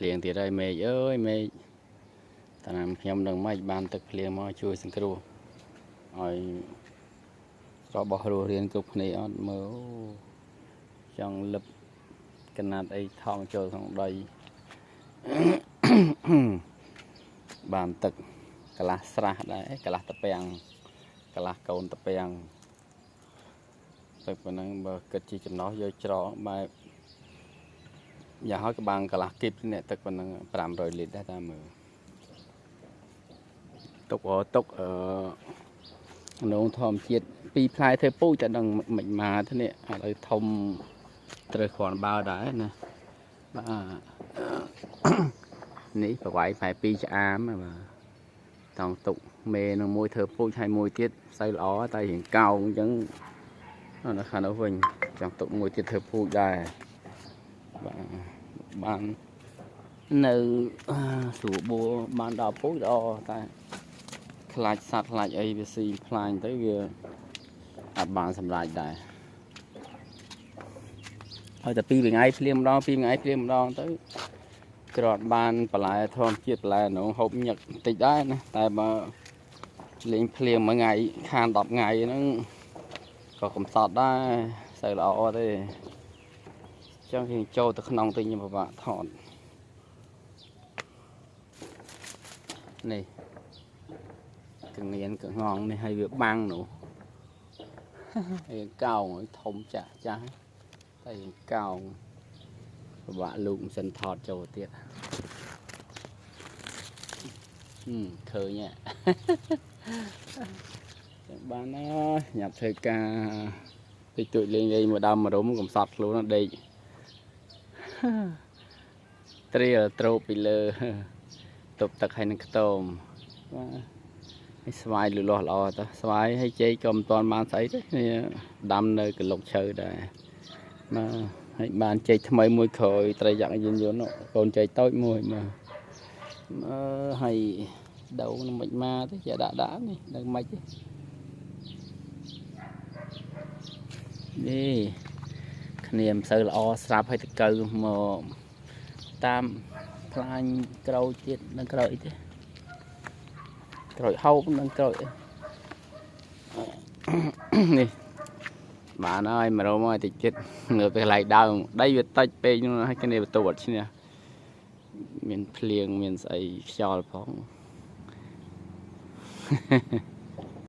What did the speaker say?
ភ្លៀងទៀតហើយមេឃអើយមេឃតាមខ្ញុំនឹងមិនបានទឹកភ្លៀងមកជួយសង្គ្រោះឲ្យរបស់រស់រៀនគ្រប់គ្នាអត់មើលចង់លឹបកណាត់អីថងចូលក្នុងដីបានទឹកកន្លះស្រះដែរកន្លះតពាំងកន្លះកូនតពាំងទឹកប៉ុណ្ណឹងបើគិតជាចំណោះយកច្រកបែបយ៉ាងហើយក៏បានកន្លះគីបនេះទឹកប៉ុណ្ណឹង500លីត្រដែរតាមមើលទុកទុកអឺនងធម្មជាតិពីរផ្លែធ្វើពូជតែដឹងមិនមកទេនេះឥឡូវធំត្រូវគ្រាន់បើដែរណាបាទនេះប្រវាយផ្លែ2ឆ្អាមបាទតង់ទុកមេនឹងមួយធ្វើពូជហើយមួយទៀតស្អីល្អតែរៀងកោងអញ្ចឹងនៅខាងនោះវិញចង់ទុកមួយទៀតធ្វើពូជដែរបាទបាននៅស្រួលបួបានដល់ពូជល្អតែខ្លាចសត្វខ្លាចអីវាស៊ីផ្លាញទៅវាអត់បានសម្រេចដែរហើយតែពីរថ្ងៃភ្លាមម្ដងពីរថ្ងៃភ្លាមម្ដងទៅក្រាត់បានបន្លែធម្មជាតិបន្លែនងហូបញឹកបន្តិចដែរណាតែបើលេងភ្លាមមួយថ្ងៃខាន10ថ្ងៃហ្នឹងក៏កំសត់ដែរសូវល្អទេចឹងគេចូលទៅក្នុងទៅខ្ញុំពិបាកថតនេះកងៀនកងងនេះឲ្យវាបាំងនោះរៀងកោងឲ្យធំចាស់ចាស់តែរៀងកោងពិបាកលូកមិនសិនថតចូលទៀតឃើញចឹងបានណាញ៉ាំធ្វើការតិចតួចលេងលេងមកដើមមរុំកំសត់ខ្លួនដេកត្រៀលត្រូបពីលើទប់ទឹកឲ្យនឹងខ្ទមបាទហើយស្វាយលូតលាស់ល្អតោះស្វាយហើយចេកក៏មិនទាន់បានស្អីទេនេះដាំនៅកលុកឈើដែរបាទហើយបានចេកថ្មីមួយក្រោយត្រីយ៉ាក់យន្តយន្តកូនចេកតូចមួយបាទអឺហើយដូវនឹងមិនមកទេជាដាក់ដាក់នេះដឹងមិនទេនេះគ្នាមិនសូវល្អស្រាប់ឲ្យតកៅមកតាមផ្លាញក្រូចទៀតនឹងក្រូចអីទេក្រូចហូបនឹងក្រូចនេះបានហើយមករមឲ្យតិចចិត្តងើបទៅកន្លែងដើមដីវាតិចពេកនោះហើយគ្នាបន្ទប់អត់ឈ្នះមានភ្លៀងមានស្អីខ្យល់ផង